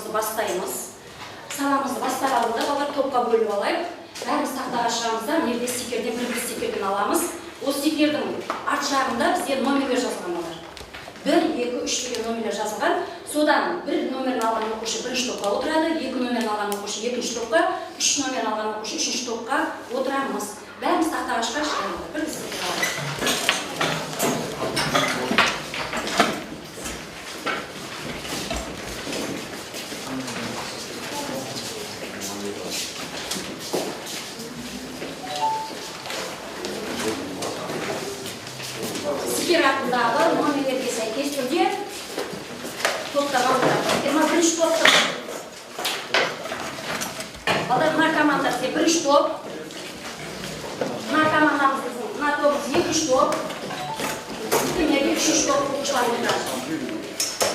сабағымызды бастаймыз. Сабағымызды бастар алдында балалар топқа бөліп алайық. Бәріміз тақтаға шығамыз да, мына жерде стикерден бір-бір стикерден аламыз. Ол стикердің арт жағында бізде номерлер жазылған балалар. 1, 2, 3 деген номерлер жазылған. Содан бір номерін алған оқушы бірінші топқа отырады, 2 номерін алған оқушы екінші топқа, 3 номерін алған оқушы үшінші топқа отырамыз. Бәріміз тақтаға шығайық, бір стикер алайық. Стикер артындағы номерлерге сәйкес түрде топтарға отырамыз. Мына бірінші топты. Балдар, мына команда бізде бірінші топ. Мына командамыз біздің, мына тобымыз екінші топ. Мына жерде үшінші топ оқушылар отырады.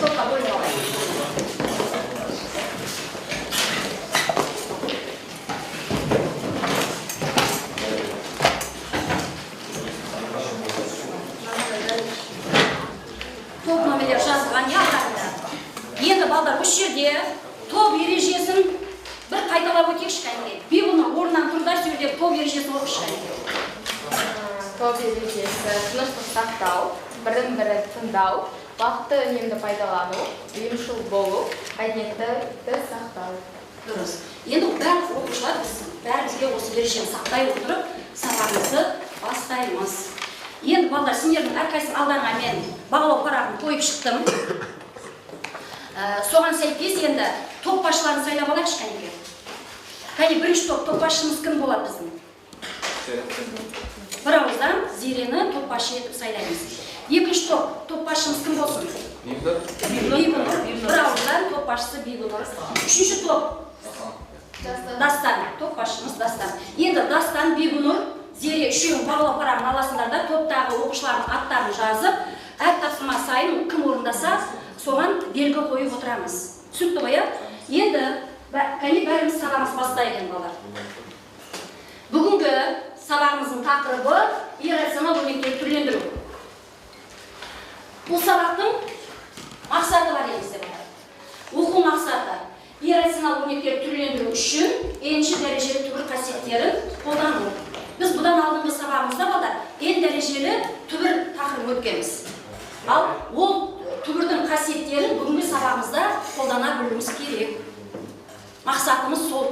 Топқа бөліп алайық. Топ номерлер жазылған не аттарында. Енді балдар осы жерде топ ережесін бір қайталап өтейікші кәнекей. Бибіні орнынан тұр да, сол жерде топ ережесін оқып шығайық. Топ ережесі: тыныштық сақтау, бірін-бірі тыңдау, уақытты үнемді пайдалану, ұйымшыл болу, мәдениетті сақтау. Дұрыс. Енді барлық оқушылар біз бәрімізге осы ережені сақтай отырып сабағымызды бастаймыз. Енді балдар, сендердің әрқайсының алдарыңа мен бағалау парағын қойып шықтым. Соған сәйкес енді топ басшыларын сайлап алайықшы кәнекей. Кәне, бірінші топ, топ басшымыз кім болады біздің? Бір ауыздан Зерені топ басшы етіп сайлаймыз. Екінші топ, топ басшымыз кім болсын? Бибінұр. Бір ауыздан топ басшысы Бибінұр. Үшінші топ Дастан. Топ басшымыз Дастан. Енді Дастан, Бибінұр, Зере үшеуін бағалау парағын аласыңдар да, топтағы оқушылардың аттарын жазып, әр тапсырма сайын кім орындаса, соған белгі қойып отырамыз. Түсінікті ғой, иә? Енді кәне бәріміз сабағымызды бастайық енді балалар. Бүгінгі сабағымыздың тақырыбы иррационал өрнектерді түрлендіру. Бұл сабақтың мақсаты бар енді балалар. Оқу мақсаты: иррационал өрнектерді түрлендіру үшін n-ші дәрежелі түбір қасиеттерін қолдану. Біз бұдан алдыңғы сабағымызда балалар n дәрежелі түбір тақырыбын өткенбіз. Ал ол түбірдің қасиеттерін бүгінгі сабағымызда қолдана білуіміз керек. Мақсатымыз сол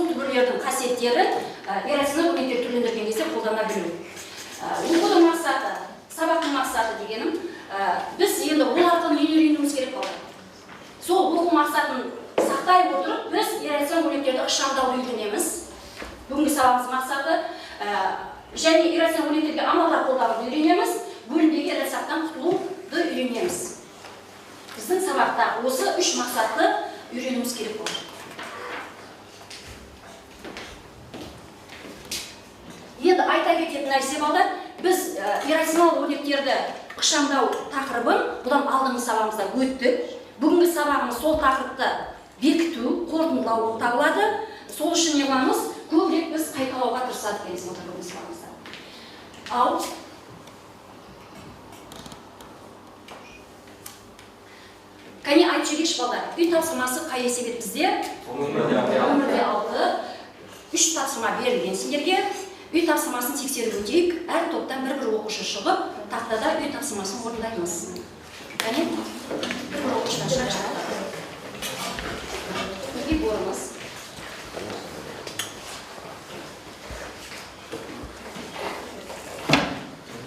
түбірлердің қасиеттерін иррационал өрнектерді түрлендірген кезде қолдана білу. Оқудың мақсаты, сабақтың мақсаты дегенім, біз енді ол арқылы нені үйренуіміз керек балалар? Сол оқу мақсатын сақтай отырып, біз иррационал өрнектерді ықшамдауды үйренеміз. Бүгінгі сабағымыз мақсаты, және иррационал өрнектерге амалдар қолдануды үйренеміз, бөлінбеген иррационалдан құтылуды үйренеміз. Біздің сабақта осы үш мақсатты үйренуіміз керек болады. Енді айта кететін нәрсе балдар, біз иррационал өрнектерді ықшамдау тақырыбын бұдан алдыңғы сабағымызда өттік. Бүгінгі сабағымыз сол тақырыпты бекіту, қорытындылау болып табылады. Сол үшін не қыламыз? Көбірек біз қайталауға тырысады екенбіз отыр бүгінгі сабағымызда. Ал кәне айтып жіберейікші балдар, үй тапсырмасы қай есеп еді бізде? Өмірде 6. 3 тапсырма берілген сендерге. Үй тапсырмасын тексеріп өтейік. Әр топтан бір-бір оқушы шығып, тақтада үй тапсырмасын орындаймыз. Кәне, бір-бір оқушыдан шығайық. Неге борымыз?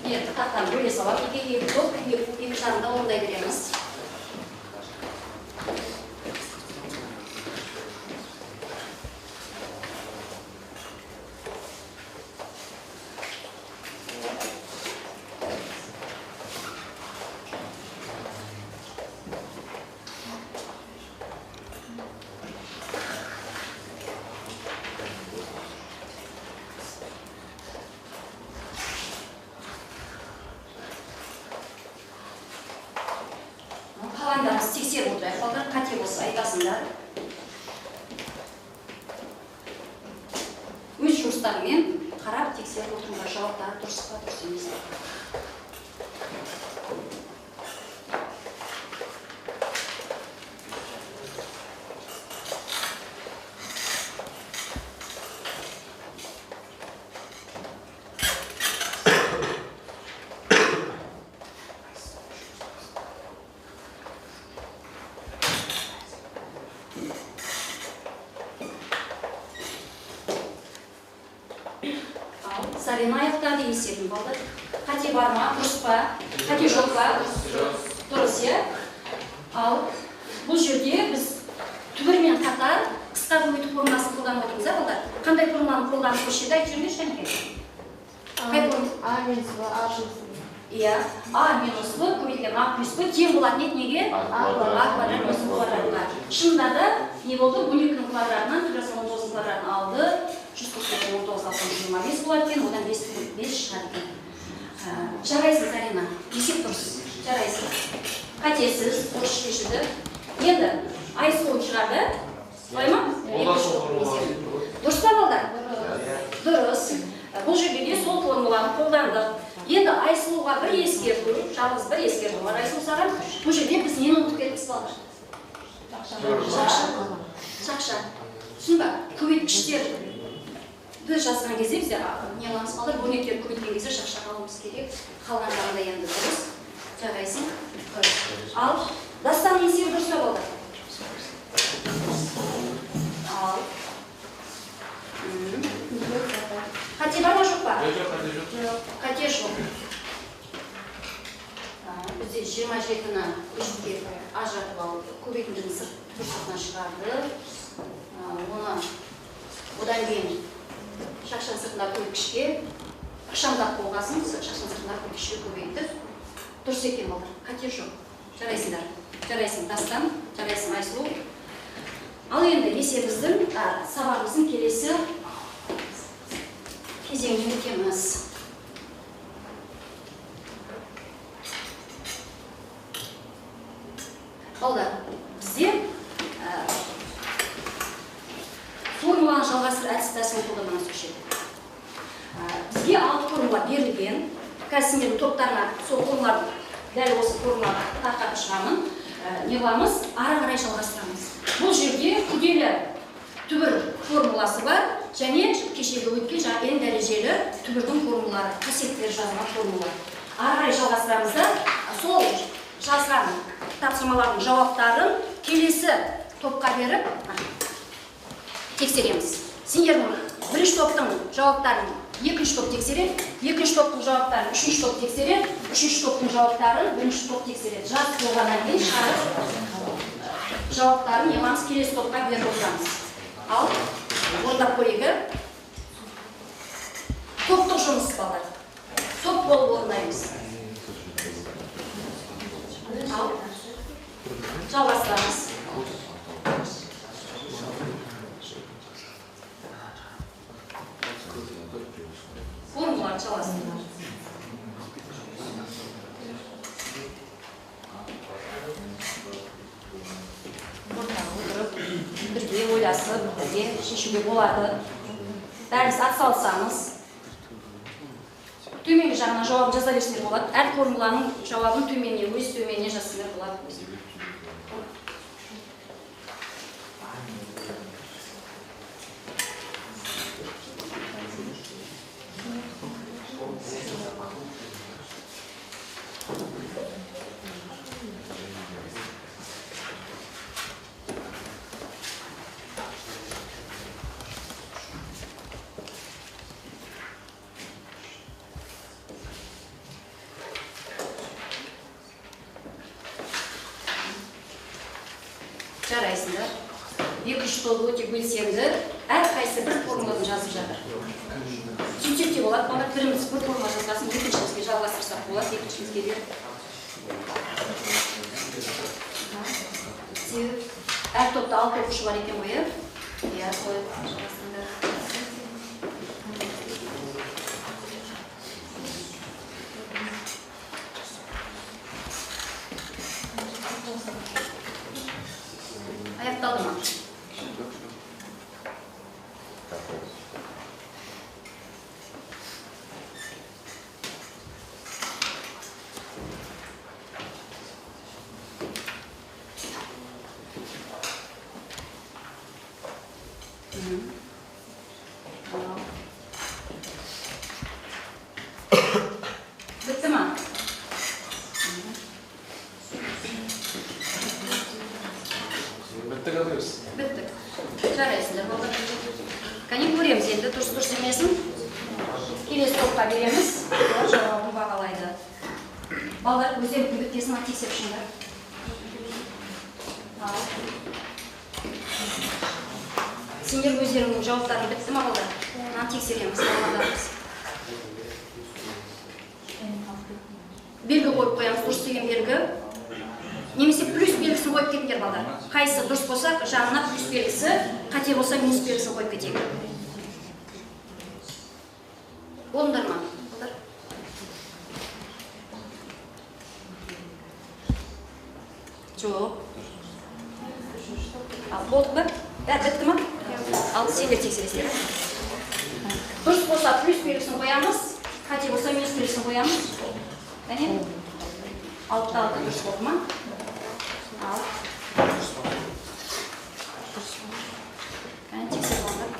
Енді тақтаны бөле саламын. Екіге екі топ, екі жарымда орындай береміз. Тексеріп отырайық, балдар, қате болса айтасыңдар. Өз жұмыстарымен қарап тексеріп отырыңдар, жауаптары дұрыс па, дұрыс емес пе. Зарина аяқтады есебін, балдар. Қате бар ма? Дұрыс па? Қате жоқ па? Дұрыс, иә? Ал бұл жерде біз түбірмен қатар қысқа көбейту формуласын қолданып отырмыз, ә, балдар? Қандай формуланы қолданып осы жерде айтып жіберіңдерші, кәнекей? Қай формула? А минус В, А плюс В. Иә, А минус В көбейтілген А плюс В тең болатын еді неге? А А квадрат минус В квадратқа. Шынында да не болды? 12-нің квадратынан тура 19-ның квадратын алды. 144 19 алсам 25 болады екен, одан 5 шығады екен. Жарайсың, Зарина. Есеп дұрыс. Жарайсың. Қатесіз, дұрыс шешілді. Енді Айсұлу шығарды. Солай ма? Дұрыс па, балдар? Дұрыс. Бұл жерде де сол формуланы қолдандық. Енді Айсұлуға бір ескерту, жалғыз бір ескерту бар Айсұлу саған. Бұл жерде біз нені ұмытып кеттік, балдар? Шақша. Шақша. Түсіндің ба? Көбейткіштерді жазған кезде бізде не аламыз, балдар? Бөлнектерді көбейткен кезде шақша алуымыз керек. Қалған жағында енді дұрыс. Жарайсың. Ал Дастанның есебі дұрыс па, балдар? Ал. Қате бар ма, жоқ па? Жоқ, қате жоқ. Қате жоқ. Бізде 27-ні үшке ажыратып алып, көбейтіндінің сыртына шығарды. Оны одан кейін шақшаның сыртында көбейткішке ықшамдап болғасын, шақшаның сыртында көбейткішке көбейтіп. Дұрыс екен, балдар. Қате жоқ. Жарайсыңдар. Жарайсың, Дастан, жарайсың, Айсұлу. Ал енді есебіміздің, сабағымыздың келесі кезеңіне өтеміз. Балдар, бізде формуланы жалғастыру әдіс тәсілін қолданамыз осы жерде. Бізге 6 формула берілген. Қазір сендердің топтарына сол формуларды, дәл осы формуланы тарқатып шығамын. Не қыламыз? Ары қарай жалғастырамыз. Бұл жерде күрделі түбір формуласы бар және кешегі өткен жаңа n дәрежелі түбірдің формулалары, қасиеттері жазылған формула. Ары қарай жалғастырамыз да, сол жазған тапсырмалардың жауаптарын келесі топқа беріп тексереміз. Сендердің бірінші топтың жауаптарын екінші топ тексереді, екінші топтың жауаптарын үшінші топ тексереді, үшінші топтың жауаптарын бірінші топ тексереді. Жазып болғаннан кейін шығарып жауаптарын не қыламыз, келесі топқа беріп отырамыз. Ал орындап көрейік. Топтық жұмыс, балдар. Топ болып орындаймыз. Ал жалғастырамыз. Формуланы жалғастырамыз. Ортаға отырып, бірге ойласып, бірге шешуге болады. Бәріміз атсалысамыз. Төменгі жағына жауабын жаза берсеңдер болады. Әр формуланың жауабын төменіне, өз төменіне жазсаңдар болады. Жарайсыңдар. Екінші топ өте белсенді, әрқайсысы бір формуладан жазып жатыр. Сөйтсек те болады, бала біріміз бір формула жазғасын, екіншімізге жалғастырсақ болады, екіншімізге беріп. Себебі әр топта 6 оқушы бар екен ғой, иә? Иә, солай жалғастырыңдар. Аяқталды ма? Бітті ма? Біттік атырыз. Біттік. Жарайсыңдар, балдар. Кәне көреміз енді, дұрыс дұрыс емесін. Келесі топқа береміз. Олар жауабын бағалайды. Балалар өздерінің нүктесін тексеріп шығыңдар. Ал. Сендер өздеріңнің жауаптарың бітті ма, балалар? Мынаны тексереміз, балаларымыз. Белгі қойып қоямыз, дұрыс деген белгі. Немесе плюс белгісін қойып кетіңдер, балалар. Қайсысы дұрыс болса, жанына плюс белгісі, қате болса минус белгісін қойып кетейік. Болдыңдар ма, балалар? Жоқ. Ал, болдық ба? Бәрі бітті ма? Ал, сендер тексересіздер. Дұрыс болса плюс белгісін қоямыз, қате болса минус белгісін қоямыз. Әне? 6-6 дұрыс болды ма? Ал. Әне, тексеріп алыңдар.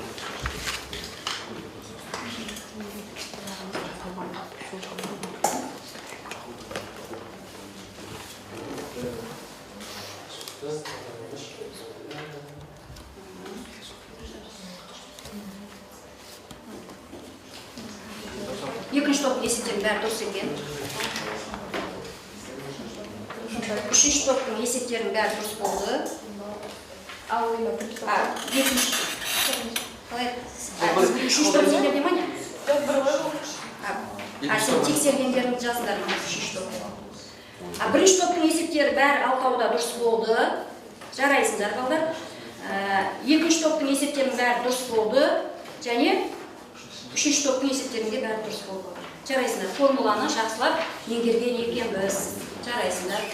Екінші топтың есептерінің бәрі дұрыс екен. Үшінші топтың есептерінің бәрі дұрыс болды. Екінші. Қалай? Үшінші топ сендерде ма не? Сен тексергендеріңді жазыңдар ма? Үшінші топ. Бірінші топтың есептері бәрі алтауда дұрыс болды. Жарайсыңдар, балдар. Екінші топтың есептерінің бәрі дұрыс болды. Және үшінші топтың есептерінде бәрі дұрыс болды. Жарайсыңдар, формуланы жақсылап меңгерген екенбіз. Жарайсыңдар.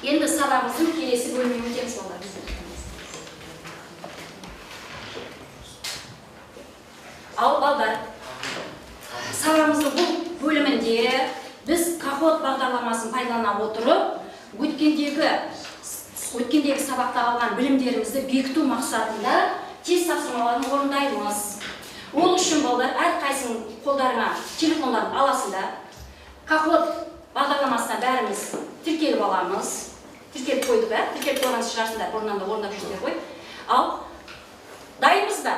Енді сабағымыздың келесі бөліміне өтеміз, балалар. Ал, балдар, сабағымыздың бұл бөлімінде біз Kahoot бағдарламасын пайдалана отырып, өткендегі сабақта алған білімдерімізді бекіту мақсатында тест тапсырмаларын орындаймыз. Ол үшін, балалар, әрқайсының қолдарыңа телефондарын аласыңдар. Kahoot бағдарламасына бәріміз тіркеліп аламыз. Тіркеліп қойдық, ә? Тіркеліп қойған шығарсыңдар, бұрыннан да орындап жүрсіңдер ғой. Ал, дайынбыз ба?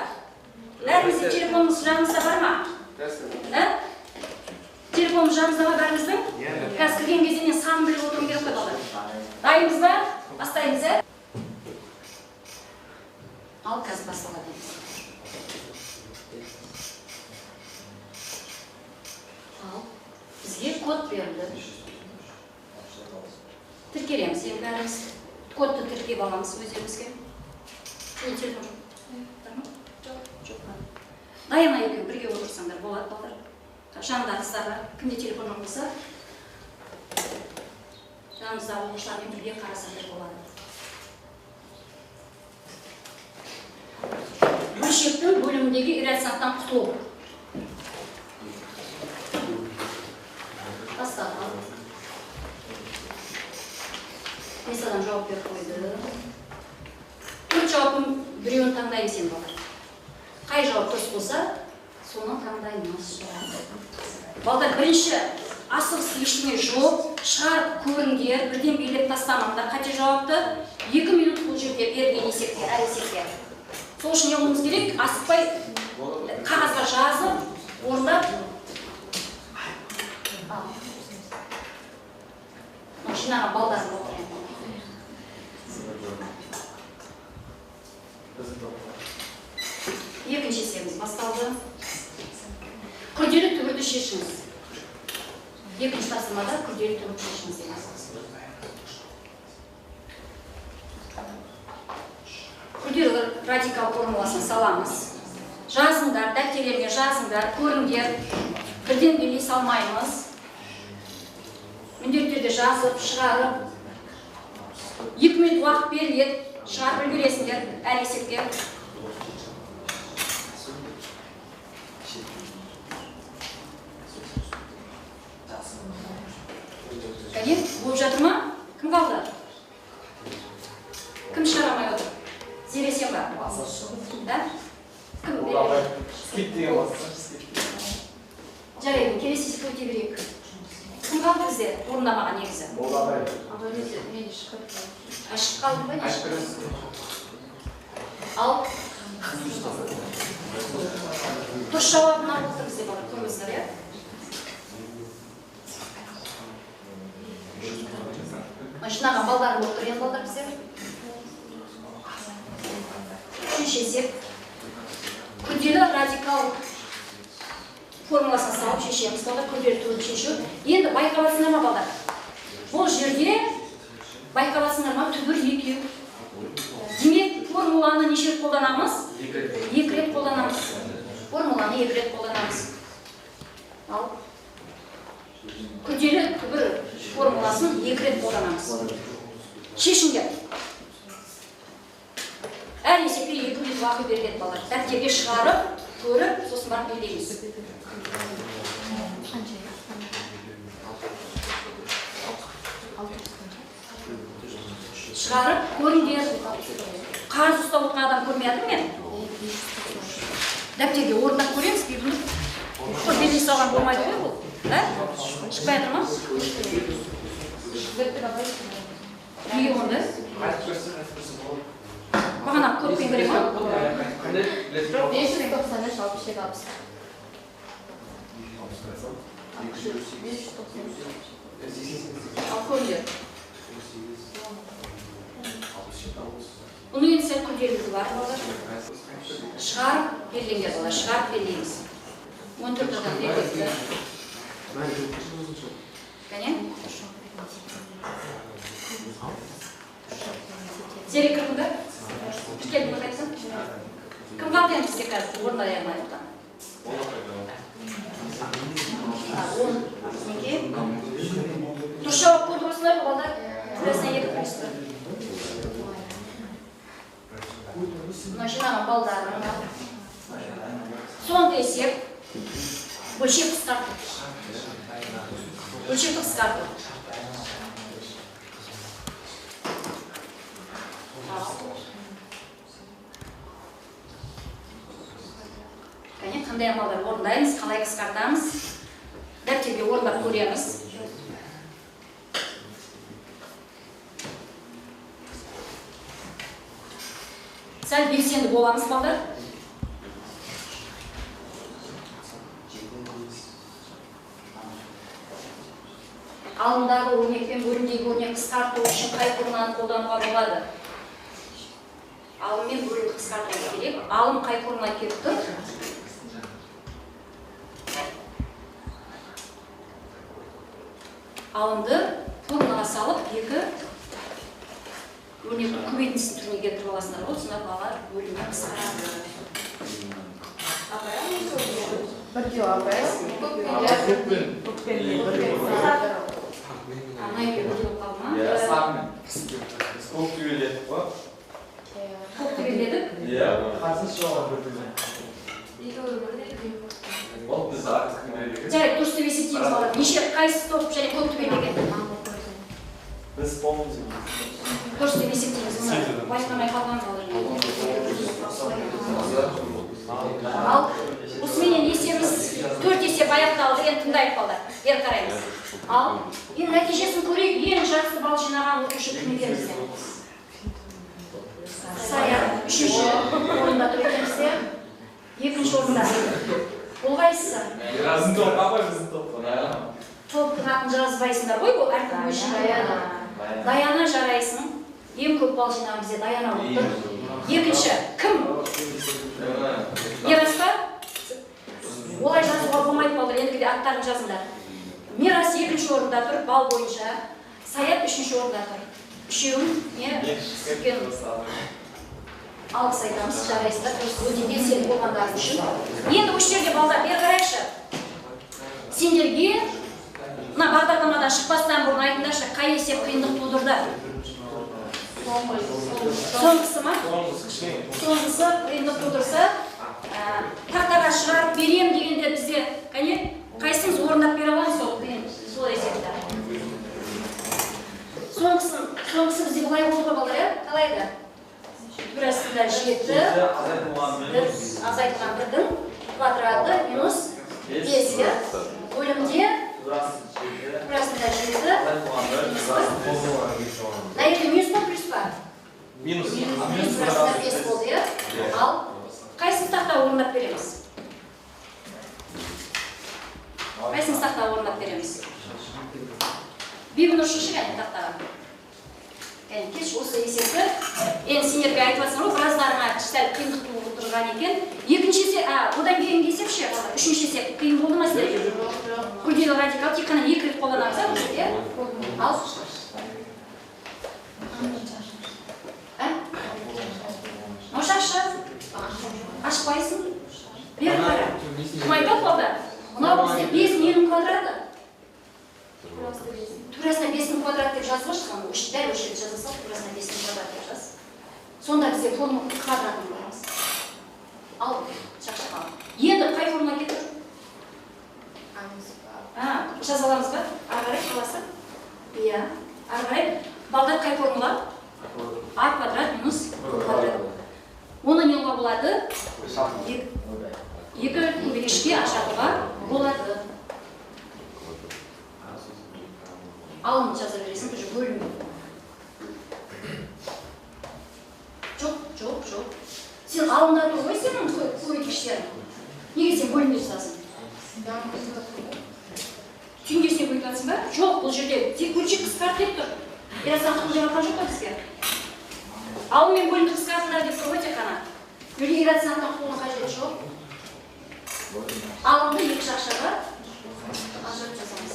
Бәріміздің телефонымыз жанымызда бар ма? Телефонымыз жанымызда ма бәріміздің? Қазір кірген кезде мен санын біліп отыруым керек қой, балалар. Дайынбыз ба? Бастаймыз, ә? Ал, қазір басталады. Ал, бізге код берілді. Тіркелеміз енді бәріміз. Кодты тіркеп аламыз өздерімізге. Сенде телефон жоқ? Бар ма? Жоқ. Жоқ. Даяна екеуің бірге отырсаңдар болады, балдар. Жанында қыздарға, кімде телефон жоқ болса, жанымыздағы оқушылармен бірге қарасаңдар болады. Бөлшектің бөліміндегі иррационалдықтан құтылу. Басталған. Несадан жауап беріп қойды. Төрт жауаптың біреуін таңдаймыз енді, балдар. Қай жауап дұрыс болса, соны таңдаймыз. Балдар, бірінші асығыс ештеңе жоқ, шығарып көріңдер, бірден билеп тастамаңдар қате жауапты. 2 минут бұл жерде берілген есепке, әр есепке. Сол үшін не қылуымыз керек? Асықпай қағазға жазып, орындап. Жинаған балдарым отыр енді. Екінші есебіміз басталды. Күрделі түбірді шешіңіз. Екінші тапсырмада күрделі түбірді шешіңіз деген. Күрделі радикал формуласын саламыз. Жазыңдар, дәптерлерге жазыңдар, көріңдер. Бірден билей салмаймыз. Міндетті түрде жазып, шығарып. 2 минут уақыт беріледі, шығарып үлгересіңдер әр есепке. Кәне, болып жатыр ма? Кім қалды? Кім шығара алмай отыр? Зере, сен ба? Да? Кім? Жарайды, келесі есепке өте берейік. Кім қалды бізде орындамаған негізі? Шығып қалды ба? Ал. Дұрыс жауабын алып отыр бізде. Жинаған балдар болып тұр енді балдар бізде. Үшінші есеп. Күрделі радикал формуласын салып шешеміз. Балдар, күрделі түбірді шешу. Енді байқап жатсыңдар ма, балдар? Бұл жерде байқап жатсыңдар ма, түбір екеу. Демек, формуланы неше рет қолданамыз? Екі рет қолданамыз. Формуланы екі рет қолданамыз. Ал күрделі түбір формуласын екі рет қолданамыз. Шешіңдер. Әр есепке 2 минут уақыт беріледі, балалар. Дәптерге шығарып, көріп, сосын барып белгілейміз. Шығарып, көріңдер. Қарыз ұстап отырған адам көрмей жатырмын мен. Дәптерге орындап көреміз, бейбіт. Құр белгі салған болмайды ғой бұл. Да? Шықпай жатыр ма? Неге онда? Бағана көппен көре ма? 593, 67, 60. 593. Ал көріңдер. Бұның енді сәл күрделілігі бар, балалар. Шығарып белгілеңдер, балалар, шығарып белгілейміз. 14 адам белгілепті. Кәне? Зере кірдің бе? Келдің бе қайтсам? Кім қалды енді бізге қазір орындай алмай отырған? 10. Неге? Дұрыс жауап көрді осылай ғой, балдар. Турасын 2 плюс 1. Мына жинаған балдарым. Соңғы есеп. Бөлшек қысқарту. Бөлшек қысқарту. Кәне, қандай амалдар орындаймыз, қалай қысқартамыз? Дәптерге орындап көреміз. Сәл белсенді боламыз, балдар. Алымдағы өрнек пен бөлімдегі өрнек қысқарту үшін қай формуланы қолдануға болады? Алым мен бөлімді қысқартуымыз керек. Алым қай формула келіп тұр? Алымды формулаға салып, екі өрнектің көбейтіндісін түріне келтіріп аласыңдар ғой, сонда балалар бөлімнен қысқарады. Бірде апай. Көппен. Ана екеуі бірдей болып қалды ма? Иә, сармен. Көп түгелдедік қой. Көп түгелдедік? Иә, қасыншы оған бірдей. Екеуі бірдей. Ол біз артық кім? Жарайды, дұрыс деп есептейміз, балалар. Неше, қайсы топ және көп түгелдеген? Біз помним. Дұрыс деп есептейміз. Мұны байқамай қалған балалар. Ал осыменен есебіміз 4 есеп аяқталды. Енді тыңдайық, балалар. Бері қараймыз. Ал енді нәтижесін көрейік. Ең жақсы балл жинаған оқушы кім екен бізде? Саят 3-ші орында тұр екен бізде. 2-ші орында. Ол қайсысы? Біздің топ, апай, біздің топ. Топтың атын жазбайсыңдар ғой, ол әркім өз жинайды. Даяна, жарайсың. Ең көп балл жинаған бізде Даяна болып тұр. Екінші кім? Мирас па? Олай жазуға болмайды, балдар, ендігіде аттарын жазыңдар. Мирас 2-ші орында тұр, балл бойынша. Саят 3-ші орында тұр. Үшеуіне үлкен алғыс айтамыз, жарайсыздар, өте белсенді болғандарың үшін. Енді осы жерде, балдар, бері қарайықшы. Сендерге мына бағдарламадан шықпастан бұрын айтыңдаршы, қай есеп қиындық тудырды? Соңғысы ма? Соңғысы қиындық тудырса, тақтаға шығарып берем дегенде бізде, кәне, қайсымыз орындап бере аламыз сол қиын, сол есепті? Соңғысы бізде былай болды ғой, балдар, иә? Қалай еді? Түбір астында 7, азайтылған 1-дің квадраты минус 5, иә? Бөлімде түбір астында 7, мына жерде минус па, плюс па? Минус. Минус түбір астында 5 болды, иә? Ал қайсысын тақта орындап береміз? Қайсысын тақта орындап береміз? Бибінұр шықшы кәне тақтаға. Кеш осы есепті енді сендерге айтып жатсың ғой, біраздарыңа сәл қиындық тудырған екен. Екінші есеп, одан кейінгі есеп ше, үшінші есеп қиын болды ма сіздерге? Күрделі радикал тек қана екі рет қолданамыз, бұл жерде. Ал. Мынау ашпайсың. Бері қара. Кім айтады балдар? Мынау бізде 5 ненің квадраты? Турасына 5-ның квадраты деп жазып шыққан, дәл осы жерде жаза сал, турасына 5-ның квадраты деп жаз. Сонда бізде формула квадратын барамыз. Ал, жақсы ал. Енді қай формула кетті? Жаза аламыз ба? Ары қарай қаласы? Иә. Ары қарай. Балдар қай формула? А квадрат минус б квадрат. Оны не қылуға болады? Екі көбейткішке ажыратуға болады. Алын жаза бересің, уже бөлім. Жоқ, жоқ, жоқ. Сен алында тұр ғой сенің көбейткіштерің. Неге сен бөлімде жазасың? Түйіндесіне көбейтіп жатсың ба? Жоқ, бұл жерде тек бөлшек қысқарт деп тұр. Ирасан құтыл деп жатқан жоқ па бізге? Алын мен бөлімді қысқартыңдар деп тұр ғой тек қана. Бөлек иррационалдан құтылудың қажеті жоқ. Алынды екі жақшаға ажыратып жазамыз.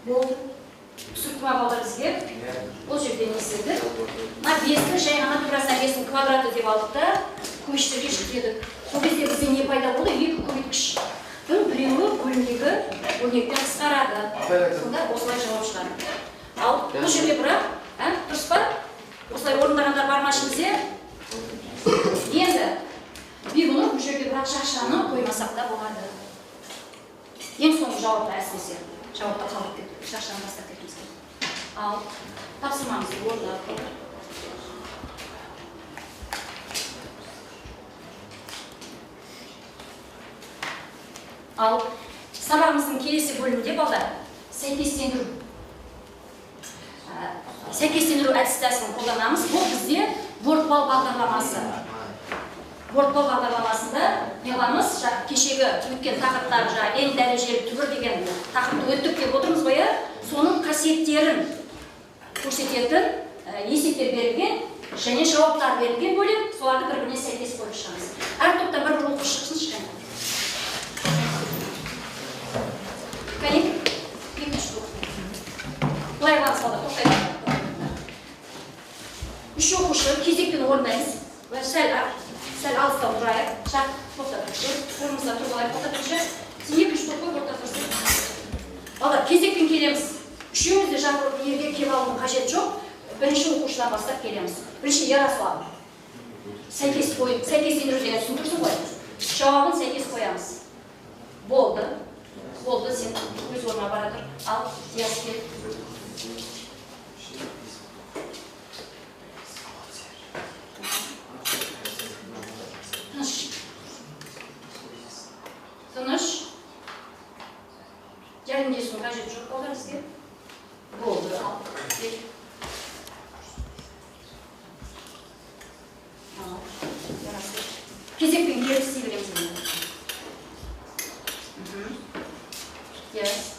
Болды. Түсінікті ма балдар бізге? Бұл жерде не істедік? Мына 5-ті жай ғана турасына 5-дің квадраты деп алдық та көбейткіштерге жіктедік. Сол кезде бізде не пайда болды? Екі көбейткіштің біреуі бөлімдегі өрнектен қысқарады. Сонда осылай жауап шығады. Ал бұл жерде бірақ, дұрыс па? Осылай орындағандар бар ма ішімізде? Енді бұны бұл жерге бірақ жақшаны қоймасақ та болады. Ең соңғы жауапты әсіресе. Жауапта қалып кетті, жақшаны бастап кеткіміз келді. Ал, тапсырмамызды орындадық. Ал, сабағымыздың келесі бөлімінде балдар сәйкестендіру. Сәйкестендіру әдіс-тәсілін қолданамыз. Бұл бізде WordPal бағдарламасы. WordPal бағдарламасында не қыламыз? Кешегі өткен тақырыптар, жаңа n дәрежелі түбір деген тақырыпты өттік деп отырмыз ғой, соның қасиеттерін көрсететін есептер берілген және жауаптар берілген бөлек, соларды бір-біріне сәйкес қойып шығамыз. Әр топтан бір-бір оқушы шықсын кішкене. Кәне, екінші топ. Былай қыламыз балдар, тоқтаймыз. Үш оқушы кезекпен орындаймыз. Сәл алыстау тұрайық. Шақ, тоқта тұршы. Орнымызда тұрып алайық, тоқта тұршы. Сен екінші топ қой, орта тұрсын. Балдар, кезекпен келеміз. Үшеуміз де жаңғырып жерге келіп алудың қажеті жоқ. Бірінші оқушыдан бастап келеміз. Бірінші Ярослав. Сәйкес қойып, сәйкестендіру деген түсініп тұрсың ғой. Жауабын сәйкес қоямыз. Болды. Болды, сен өз орныңа бара тұр. Ал, Диас кел. Тыныш. Жәрдемдесудің қажеті жоқ балдар бізге. Болды. Ал, кел. Ал, жарасы. Кезекпен келіп істей береміз енді. Yes.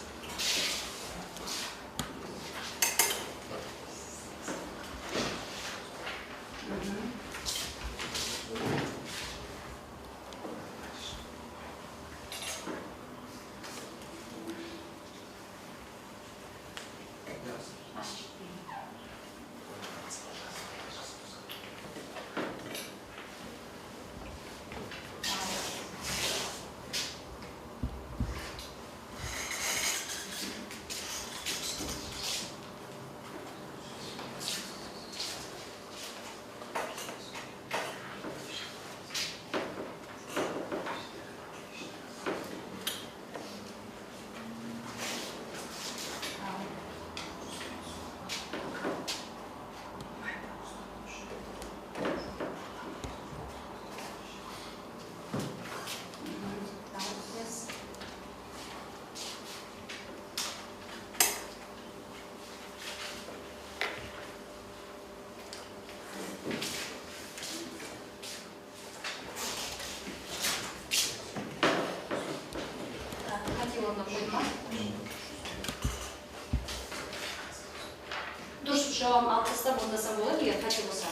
звондасам болады, егер қате болса.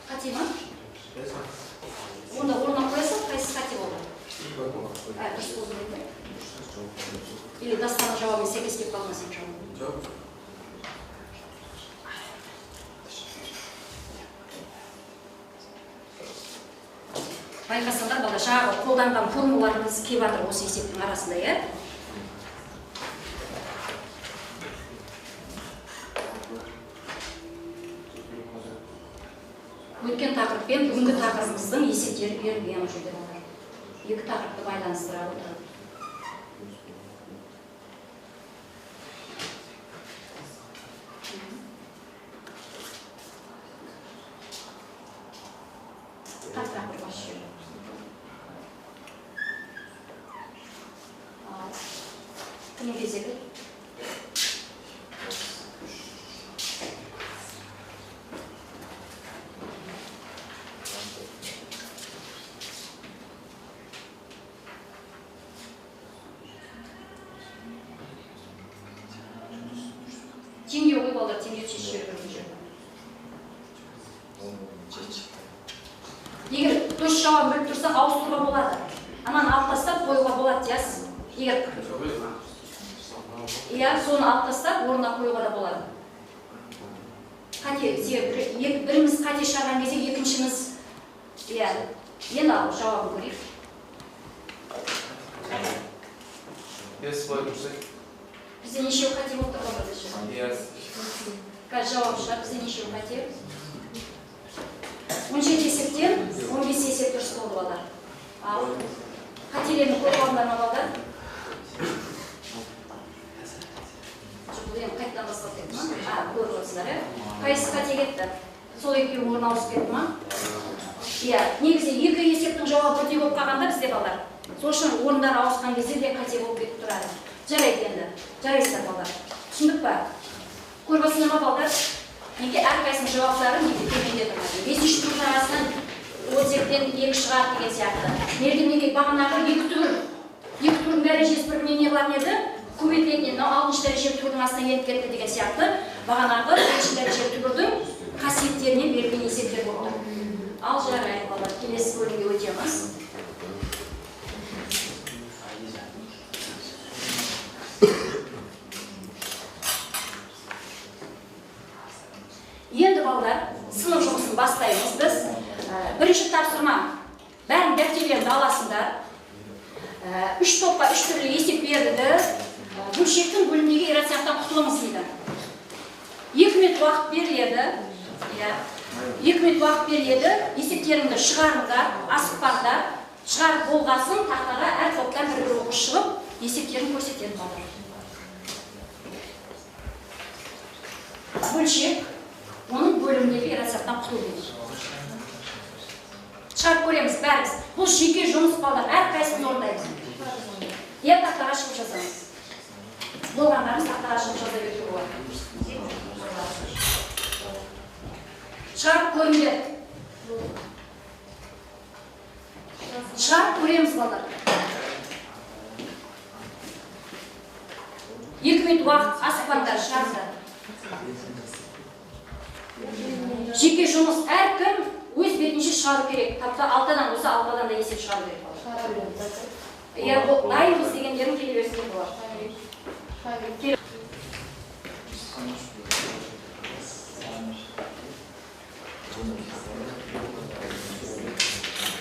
Қате ма? Онда орнына қоясың, қайсысы қате болды? Дұрыс болды деді. Или Дастанның жауабымен сәйкес келіп қалды ма сенің жауабың? Жоқ. Байқасаңдар, балдар, жаңағы қолданған формулаларымыз келіп жатыр осы есептің арасында, иә? Өткен тақырып пен бүгінгі тақырыбымыздың есептері берілген бұл жерде, балдар. Екі тақырыпты байланыстыра отырып. Қаттырақ бір бас жібер. Ал, кімнің кезегі? Теңдеу ғой, балдар, теңдеу шешіп жіберу керек. Егер дұрыс жауап біліп тұрсақ, ауыстыруға болады. Ананы алып тастап қоюға болады, Диас. Егер иә, соны алып тастап орнына қоюға да болады. Қате, себебі біріміз қате шығарған кезде екіншіміз, иә, енді ал жауабын көрейік. Иә, солай дұрыс. Бізде нешеу қате болып тұр ғой бізде? Иә. Қазір жауап шығар, бізде нешеу қате? 17 есептен 15 есеп дұрыс болды, балдар. Ал қателерін көріп алдыңдар ма, балдар? Жоқ, бұл енді қайтадан басталып кетті ма? Көріп отырсыздар, иә? Қайсысы қате кетті? Сол екеуі орын ауысып кетті ма? Иә, негізі екі есептің жауабы бірдей болып қалғанда бізде, балдар. Сол үшін орындар ауысқан кезде де қате болып кетіп тұрады. Жарайды енді. Жарайсыздар, балдар. Түсіндік па? Көріп отырсыңдар ма, балдар? Неге әрқайсының жауаптары неге төменде тұрады? 5-ші түбірдің арасынан 32-ден 2 шығады деген сияқты. Неге неге бағанағы екі түбір, екі түбірдің дәрежесі бір-біріне не қылатын еді? Көбейтілетін еді. Мынау 6-шы дәрежелі түбірдің астына еніп кетті деген сияқты. Бағанағы 4-ші дәрежелі түбірдің қасиеттеріне берілген есептер болып тұр. Ал жарайды, балалар, келесі бөлімге өтеміз. Енді, балалар, сынып жұмысын бастаймыз біз. Бірінші тапсырма. Бәрін дәптерлерді аласыңдар. 3 топқа 3 түрлі есеп берілді. Бөлшектің бөлімдегі иррационалдықтан құтылыңыз дейді. 2 минут уақыт беріледі. Иә. 2 минут уақыт беріледі. Есептеріңді шығарыңдар, асықпаңдар. Шығарып болғасын тақтаға әр топтан бір-бір оқушы шығып, есептерін көрсетеді, балалар. Бөлшек оның бөлімдегі иррационалдықтан құтылу дейді. Шығарып көреміз бәріміз. Бұл жеке жұмыс, балалар, әрқайсымыз орындаймыз. Иә, тақтаға шығып жазамыз. Болғандарымыз тақтаға шығып жаза беруге болады. Шығарып көріңдер. Шығарып көреміз, балалар. 2 минут уақыт, асықпаңдар, шығарыңдар. Жеке жұмыс, әркім өз бетінше шығару керек. Тапса 6-дан болса 6-дан да есеп шығару керек. Иә, дайынбыз дегендерің келе берсін болады.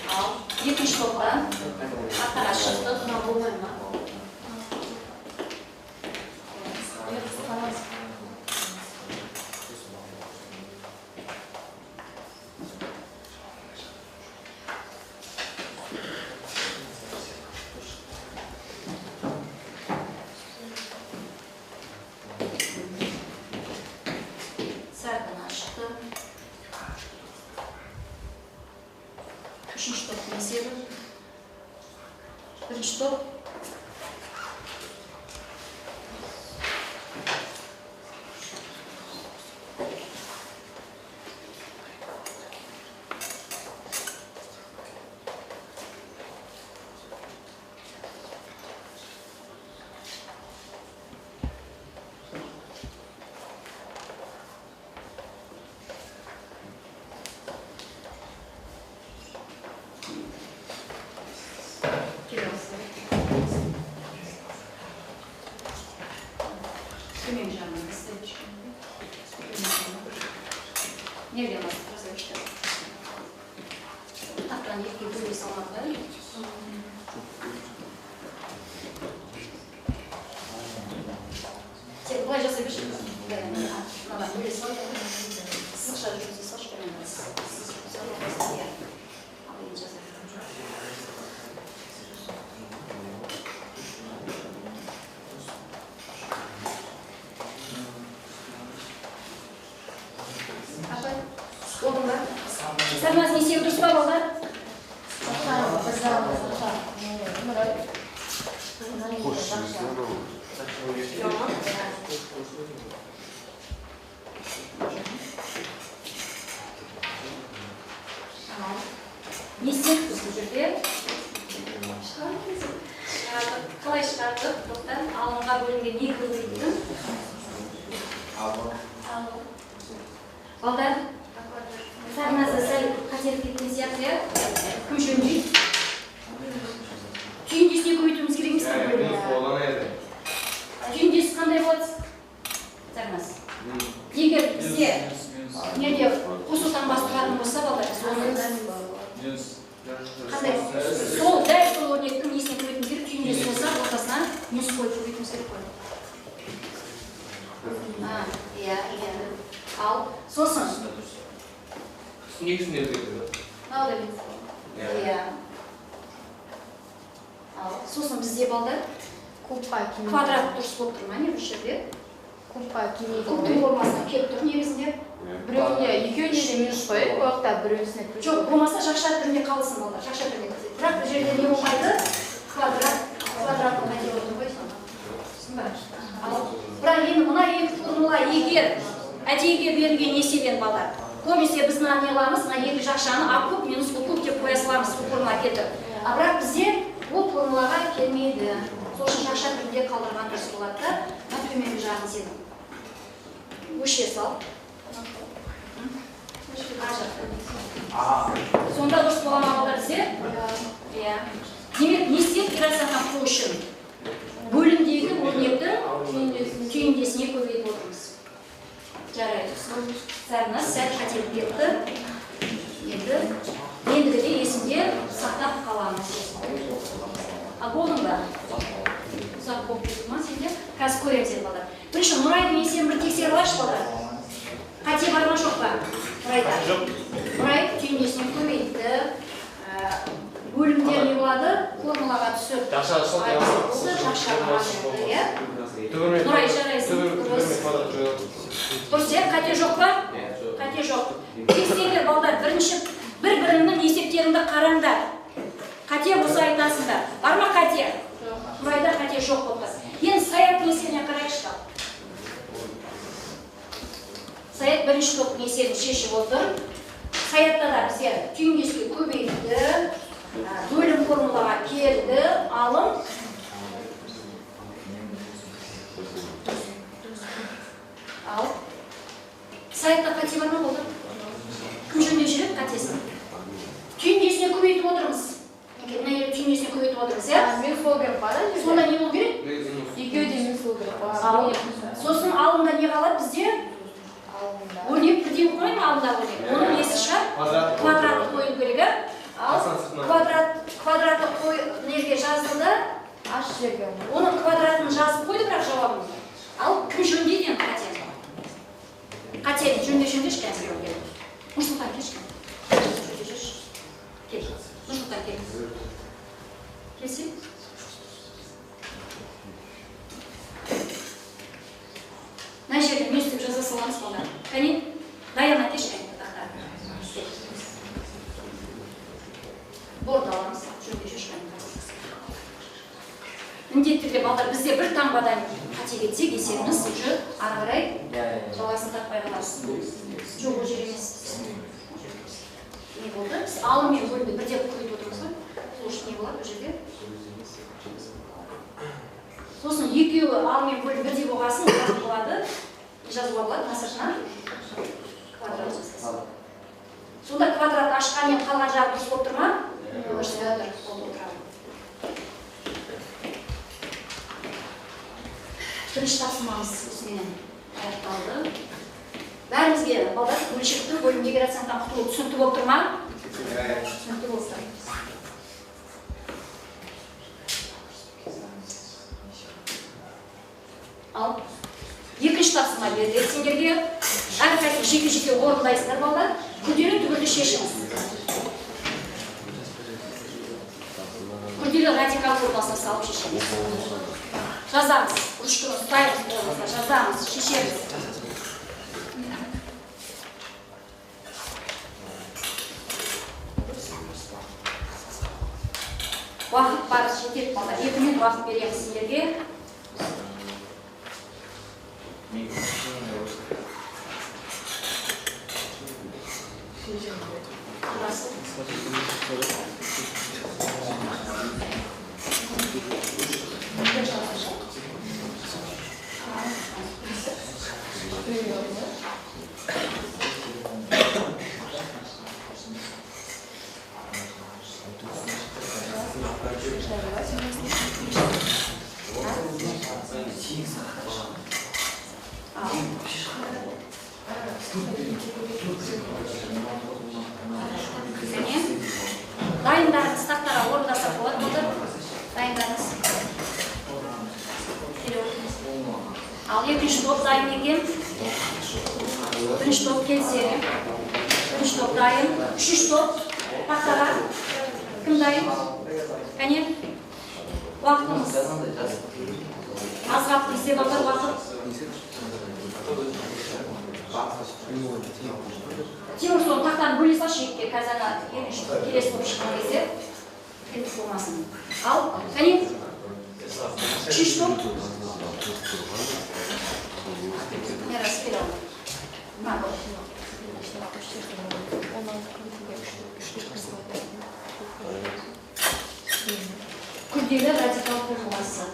Ал, екінші топтан тақтаға шықтық. Мынау болмай ма? Сәрдана шықты. Үшінші топтың есебі. Бірінші топ. берші. Тақтан екіге бөле салмады да? Сен былай жасай берші. Мынадан бөле сал. Сызықша жүргізе салшы. Ал енді жаза. Болдың ба? Сарназ есебі дұрыс па, балдар? Не істедік біз бұл жерде? Шығардық. Қалай шығардық? Тоқтан алымға бөлінген екі көбейттім. Балдар, Сарназда сәл қателік кеткен сияқты, иә? Кім жөндейді? Түйіндесіне көбейтуіміз керек емес пе? Түйіндесі қандай болады? Сарназ. Егер бізде неде қосу таңбасы тұратын болса, балдар, біз оны қандай? Сол дәл сол өрнектің несіне көбейтуіміз керек? Түйіндесі болса, ортасына минус қойып көбейтуіміз керек қой. Иә, иә. Ал, сосын Негізінде өзгертеді. Иә. Ал, сосын бізде балдар квадрат дұрыс болып тұр ма, не бұл жерде? Кубқа келмейді. Кубтың формасына келіп тұр негізінде. Біреуіне, екеуіне де минус қойып, ол жақта біреусіне плюс. Жоқ, болмаса жақша түрінде қалсын балдар, жақша түрінде. Бірақ бұл жерде не болмайды? Квадрат, квадраттың қате отыр ғой сонда. Түсіндің ба? Ал, бірақ енді мына екі формула егер әдейіге берілген есебен балдар, көбінесе біз мына не аламыз, мына екі жақшаны а куб минус у куб деп қоя саламыз, бұл формула келтіріп. А бірақ бізде ол формулаға келмейді. Сол үшін жақша түрінде қалдырған дұрыс болады да, мына төменгі жағын сен өше сал. Сонда дұрыс бола ма балдар бізде? Иә. Демек, не істедік иррационал тапу үшін? Бөлімдегі өрнектің түйіндесіне көбейтіп отырмыз. Жарайды. Сарназ сәл қателік кетті. Енді ендігіде есімде сақтап қаламыз. Ал болдың ба? Ұзақ болып кетті ма сенде? Қазір көреміз енді балдар. Бірінші Нұрайдың есебін бір тексеріп алайықшы балдар. Қате бар ма жоқ па? Нұрайда. Жоқ. Нұрай түйіндесіне көбейтті. Бөлімдер не болады? Формулаға түсіп. Жақша болады, иә? Нұрай, жарайсың. Дұрыс, иә? Қате жоқ па? Қате жоқ. Тексеріңдер, балдар, бірінші бір-біріңнің есептеріңді қараңдар. Қате болса айтасыңдар. Бар ма қате? Нұрайда қате жоқ болып тұр. Енді Саяттың есебіне қарайықшы. Саят бірінші топтың есебін шешіп отыр. Саятта да бізде түйіндеске көбейтті, бөлім формулаға келді, алым. Ал. Саятта қате бар ма болды? Кім жөндеп жібереді қатесін? Түйіндесіне көбейтіп отырмыз. Мына жерде түйіндесіне көбейтіп отырмыз, иә? Минус болу керек па? Сонда не болу керек? Екеуі де минус болу керек па? Ал, сосын алымда не қалады бізде? Өрнек бірдей қоймай ма алымда өрнек? Оның несі шығар? Квадрат қою керек, ә? Ал квадраты қой неге жазылды? Аш жерге. Оның квадратын жазып қойды бірақ жауабын. Ал кім жөндейді енді қатені? Қатені жөндеші қазір біреу. Нұрсұлтан келші. Жөндеші. Кел. Нұрсұлтан кел. Келсе? Мына жерде минус деп жаза саламыз балдар. Кәне, Даяна келші кәне тақта. Борды аламыз. Жөндеші кәне. Міндетті түрде балдар бізде бір таңбадан қате кетсек, есебіміз уже ары қарай жалғасын таппай қалады. Жоқ, ол жер емес. Не болды? Біз алым мен бөлімді бірдей көбейтіп отырмыз ғой. Сол үшін не болады бұл жерде? Сосын екеуі алым мен бөлім бірдей болғасын болады. Жазуға болады мына сыртынан квадрат жасайсыз. Сонда квадрат ашқанмен қалған жағы дұрыс болып тұр ма? Дұрыс болып тұр. Болды, отырамын. Бірінші тапсырмамыз осыменен аяқталды. Бәрімізге балдар бөлшекті бөлімдегі иррационалдан құтылу түсінікті болып тұр ма? Түсінікті болса. Ал екінші тапсырма беріледі сендерге. Әрқайсысы жеке-жеке орындайсыздар балдар. Күрделі түбірді шешіңіз. Күрделі радикал формуласына салып шешеміз. Жазамыз, ручканы ұстаймыз, қолымызға жазамыз, шешеміз. Уақыт бар, жетеді балдар. 2 минут уақыт береміз сендерге. Дайындарыңыз тақтаға орындаса болады болды. Дайындарыңыз. Ал екінші топ дайын екен. Бірінші топ келсе, бірінші топ дайын. Үшінші топ тақтаға. Кім дайын? Кәне? Уақытымыз аз қалыпты, бізде балдар уақыт. Тимур, соны тақтаны бөле салшы екіге, қазір ана екінші келесі топ шыққан кезде қиындық болмасын. Ал, кәне? Үшінші топ. Мирас, кел ал. Күрделі радикал формуласы.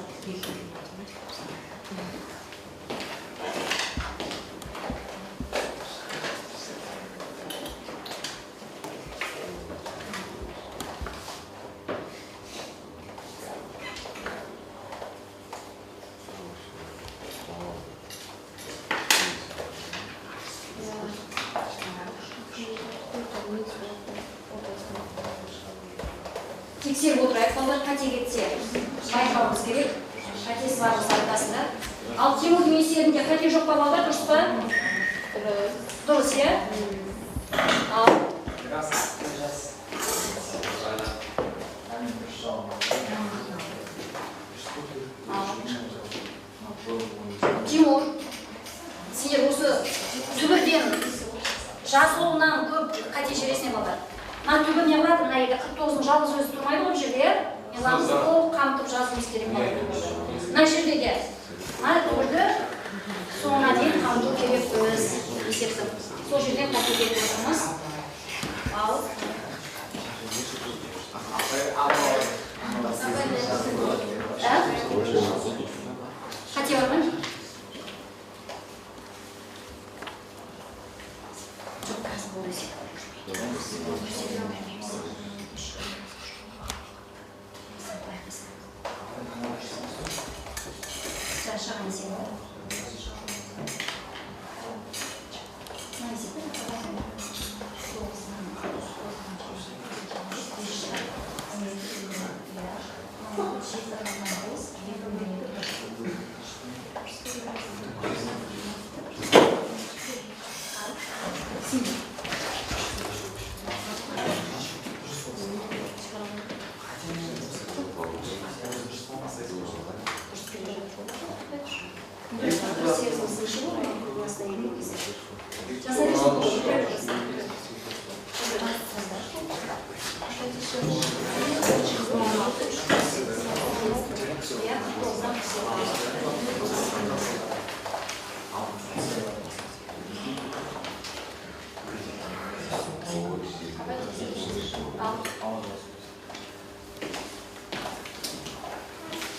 Тексеріп отырайық, балдар, қате кетсе байқауымыз керек. Қатесі бар болса айтасыңдар. Ал Тимурдың есебінде қате жоқ па балдар, дұрыс па? Дұрыс, иә? Ал Тимур, сендер осы түбірден жазылуынан көп қате жібересіңдер балдар. Мына түбір не қылады? Мына жерде 49-ның жалғыз өзі тұрмайды ғой бұл жерде, иә? Не қыламыз? Толық қамтып жазуымыз керек болады түбірді. Мына жерде де мына түбірді соңына дейін қамту керекпіз есепті. Сол жерден қате кетіп отырмыз. Ал қате бар ма? Жоқ, қазір болды есеп.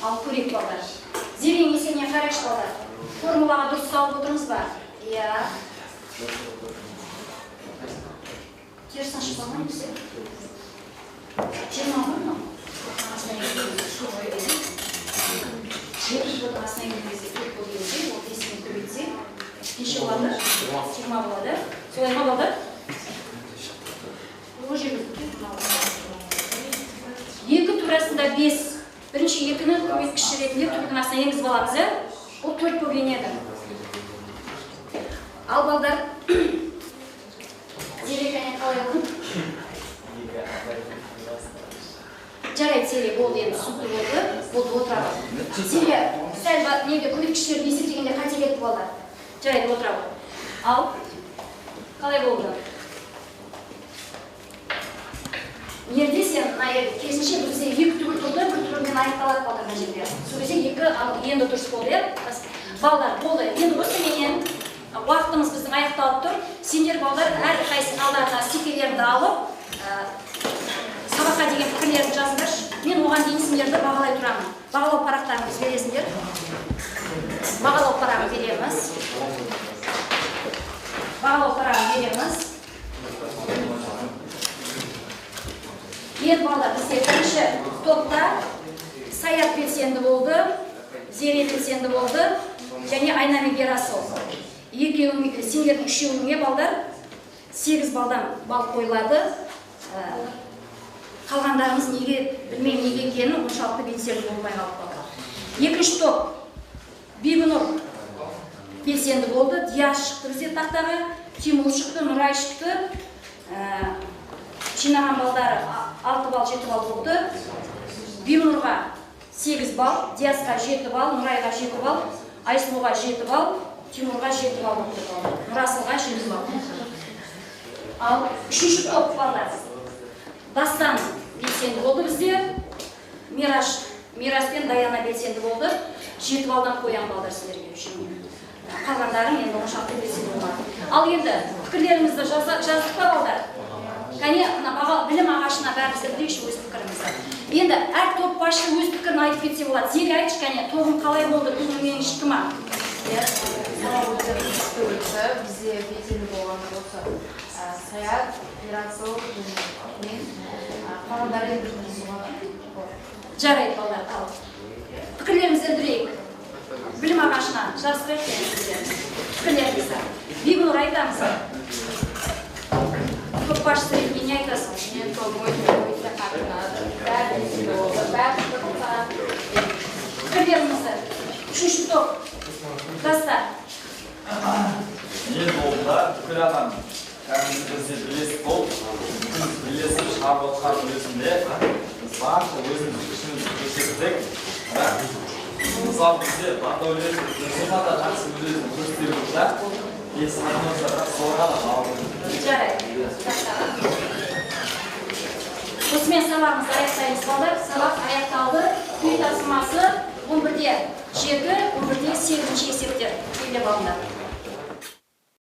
Ал көрейік балдар. Зерен есебіне қарайшы балдар. Формулаға дұрыс салып отырмыз ба? Иә. Теріс ашып алмаймыз, иә? 20 ғой мынау. Астына келген кезде, 4 бөлген кезде, ол 5-мен көбейтсе, Неше болады? 20 болады. Солай ма, балдар? Ол жерде 2 түбір астында 5. Бірінші 2-ні көбейткіш ретінде түбірдің астына енгізіп аламыз, ә? Ол 4 болып енеді. Ал балдар, Зере, кәне қалай алдың? Жарайды, Зере, болды енді, түсінікті болды. Болды, отыра бер. Зере, сәл неге көбейткіштерді есептегенде қате кетті балдар. Жарайды, отыра бер. Ал, қалай болды? Жерде сен мына жерде керісінше бізде 2 түбір тұрды, бір түбірмен аяқталады балдар мына жерде. Сол кезде 2, ал енді дұрыс болды, иә? Балдар, болды. Енді осыменен уақытымыз біздің аяқталып тұр. Сендер балдар әрқайсының алдарына стикерлерді алып, сабаққа деген пікірлерін жазыңдаршы. Мен оған дейін сендерді бағалай тұрамын. Бағалау парақтарыңды бересіңдер. Бағалау парағын береміз. Бағалау парағын береміз. Енді балдар, бізде бірінші топта Саят белсенді болды, Зере белсенді болды, және Айна мен Ерасыл. Екеуің, сендердің үшеуіңе балдар 8 балдан бал қойылады. Қалғандарымыз неге, білмеймін неге екенін, оншалықты белсенді болмай қалып қалды. Екінші топ Бибінұр белсенді болды, Диас шықты бізде тақтаға, Тимур шықты, Нұрай шықты. Жинаған балдары 6 балл, 7 балл болды. Бибінұрға 8 балл, Диасқа 7 балл, Нұрайға 7 балл, Айсұлуға 7 балл, Тимурға 7 балл болды. Нұрасылға 7 балл. Ал үшінші топ балдар. Дастан белсенді болды бізде. Мирас пен Даяна белсенді болды. 7 балдан қоям балдар сіздерге үшеуіне. Қалғандарың енді оншалықты белсенді болмады. Ал енді пікірлерімізді жаздық па балдар? Кәне, мына білім ағашына бәріміз ілдейікші өз пікірімізді. Енді әр топ басшы өз пікірін айтып кетсе болады. Зере, айтшы кәне, тобың қалай болды, көңіліңнен шықты ма? Иә, бізде белсенді болған осы Саят, Ерасыл және мен, қалғандары енді Жарайды, балдар, ал. Пікірлерімізді ілдірейік. Білім ағашына жазып қояйық енді сіздер. Пікірлеріңізді. Бибінұр, айтамыз. Топ басшысы ретінде не айтасың? Мен тобым өте қатты ұнады. Бәрі белсенді болды, бәрі пікір. Пікірлеріңізді. Үшінші топ. Дастан. Мен тобымда бүкіл адам кәдімгі бізде бірлесіп болып, бүкіл бірлесіп шығарып отқан өзінде біз барынша өзіміз күшімізді көрсеттік. Бірақ мысалы бізде Бақдәулет Нұрсұлтан да жақсы өз-өзін көрсете білді да. Ес танымаса да соларға да балл. Жарайды. Осымен сабағымызды аяқтаймыз, балдар. Сабақ аяқталды. Үй тапсырмасы 11-де 7, 11-де 8 есептер. Белгілеп алыңдар.